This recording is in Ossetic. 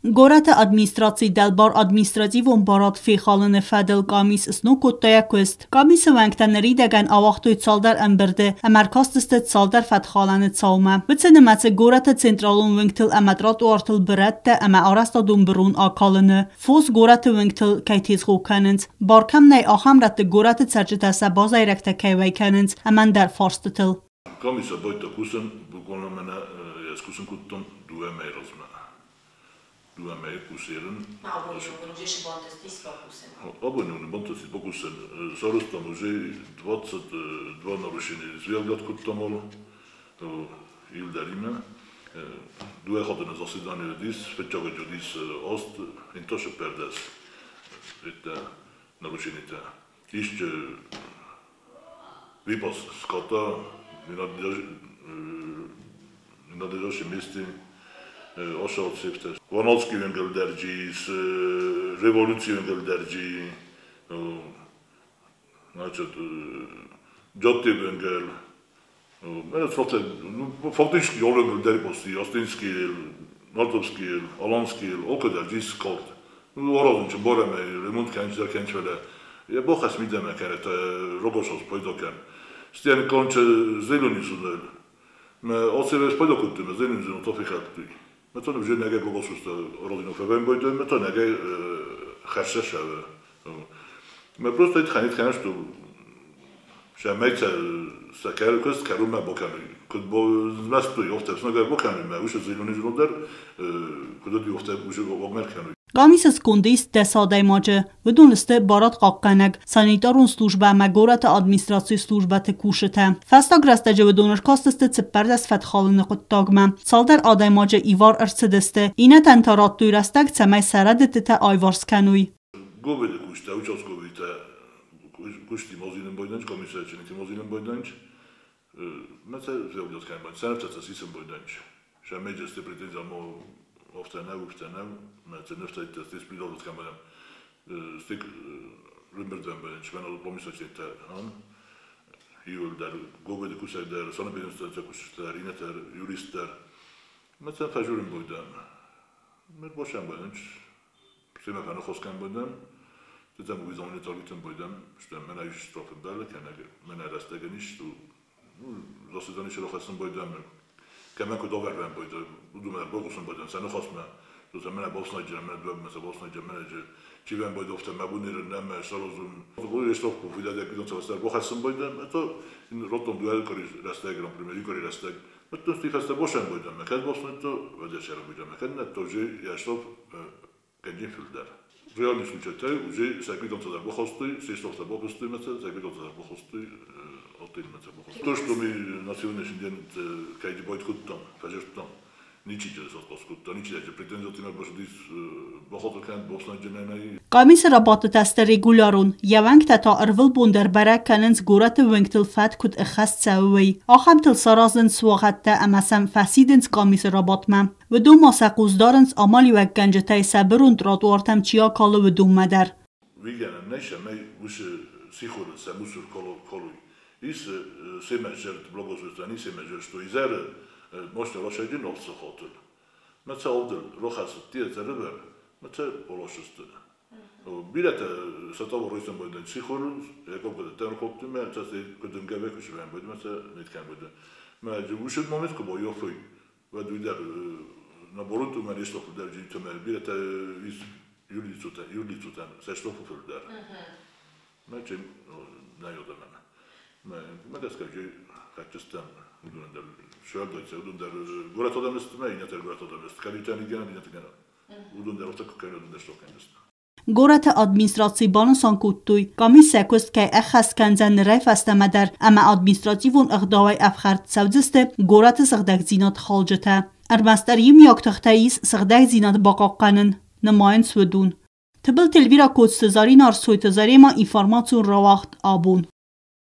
Горӕты администрацийы дӕлбар административон барад фехалыны фӕдыл къамис сног кодта йӕ куыст. Къамисы уӕнгтӕ ныридӕгӕн ауагътой цалдӕр ӕмбырды ӕмӕ ӕркастысты цалдӕр фӕткхалӕны цаумӕ. Уыцы нымӕцы горӕты централон уынгтыл ӕмӕ тротуартыл бырӕттӕ ӕмӕ арӕзтадон бырон акалыны, фос горӕты уынгтыл кӕй тезгъо кӕнынц, бар кӕм нӕй, ахӕм рӕтты горӕты цӕрджытӕ сӕ базайрӕгтӕ кӕй уӕй кӕнынц ӕмӕ ӕндӕр фарстытыл. Комиссия байдта кусун, буквально мӕнӕ ӕз кусун кодтон дууӕ мӕйи размӕ. Дууӕ мӕйи кусерин. Абони бантӕсти бакусен. Саразтам уже 22 нарушения заявлять кодтам Илдаримӕ. Дууӕ хатты заседание дис, фыццаг дис аст, инташе пердес. Это нарушение. Исче выпас скота в надлежащем месте ошалцевте. Ваналски венгелдерджи, с революции венгелдерджи, значит, Джотти венгел. Ну, фактически Оленгелдери пости, Остинский, Нартовский, Аланский, окодерджи скот. Ну, аразынчы бореме, ремонт кенчер кенчвеле. Я бохас мидеме кенет рогошос пойдокен. Стен конче зелени Me оцевес пойдокуттуме зелени тофихаттуй. Me to уже неге богосуста родину февен бойдо, me to неге херсешеве. Me просто итхан итхан что шамейца сакер кыз керуме боками. Куд бо зместу йофтепс неге боками me уже зелени зелодер куд йофтеп уже огмер кену. Къамисы сконды ис 10 адӕймаджы. Уыдон сты барадхъахъхъӕнӕг, санитарон службӕ ӕмӕ горӕты администрацийы службӕты кусджытӕ. Фӕстаг рӕстӕджы уыдон ӕркастысты 14 фӕткхалыны хъуыддагмӕ. Цалдӕр адӕймаджы ивар ӕрцыдысты, иннӕтӕн та радтой рӕстӕг, цӕмӕй сӕ рӕдыдтытӕ аиуварс кӕной. Говеде кушта, участковите кушти мозилен бойданч, комиссарчинити мозилен бойданч. Меце заявлять кем бойданч, сенефтеце сисен бойданч. Шамеджесте претензия мо офтенев, уфтенев, меце нефтеце стис придолот кем бойданч. Стик рымберден бойданч, мен комиссарчините ан. Июльдер, говеде кусайдер, санепидемстанция кусштер, инетер, юристер. Меце фажурин бойдан. Мет бошен бойданч. Семефен хоскен бойдан. Тетем guizamni targiten boydem, işte mena iş strafım derle kene mena restegen iş заседание шерохасын boydem, kemen ko dover ben boydem, udumer bogusun boydem, sen khasma, то mena bosna cemene döv mesela bosna cemene çiven boyde ofte mebunir neme sarozun, bu eştof ku fida de gidon savastar bokhasın boydem, to rotom duel kori resteg, например, kori resteg, то stifeste boşen boydem, meked bosna to vedeşer boydem, meked net to je yaştof kenjin filder. Реальный случай уже секвидонца бохосты, сештовца бохосты, меце, секвидонца бохосты, отын меце бохосты. То, что мы на сегодняшний день кайди бойт куттам, фажерттам, ничи же саткос кутта, ничи же претензиотиме бошдис бохотл кент босна джененай. Къамисы рабадтытӕ сты регулярон, йӕ уӕнгтӕ та ӕрвылбон дӕр бӕрӕг кӕнынц горӕты уынгтыл фӕд куыд ӕххӕст цӕуы, уый. Ахӕмтыл саразынц суагъӕдтӕ ӕмӕ сӕм фӕсидынц къамисы рабадтмӕ. Уыдон ма сӕ хъус дарынц амалиуӕггӕнджытӕй сӕ бырон тротуартӕм чи акалы, уыдонмӕ дӕр. Вигена неша мей уше сихур се мусор коло колуй. Ис семежерт блогосустан исемежер что изер моште рошайдин овцохотл. Меце овдел рохас тиеце рыбер, меце олошусты. Билете сатаво ройсен бойден сихур, екоб тен хоптиме, цаси кудын гебе кушвен бойден, меце ниткен бойден. Ме уше момент ко бо йофой. Ведуйдер наоборот у мен ишло der житоме билете ис юрлицутен, юрлицутен, се што фулдер. Значи, не јодемен. Ме, ме деска же хачестен удундер шöldöjtse, udundер горат одемест, ме инетер горат одемест. Кадитен иген, инетер ген. Удундер отак кен удундер што кенест. Горӕты администрацийы банысан кодтой, къамис сӕ куыст кӕй ӕххӕст кӕндзӕн нырӕй фӕстӕмӕ дӕр ӕмӕ административон ӕгъдауӕй ӕфхӕрд цӕудзысты горӕты сыгъдӕгдзинад халджытӕ. Ӕрмӕстдӕр иумиаг тыхтӕй ис сыгъдӕгдзинад бахъахъхъӕнын, нымайынц уыдон. Тыбылты Эльвира, Коцты Зарина, Арсойты Зарема, информацион рауагъд «Абон».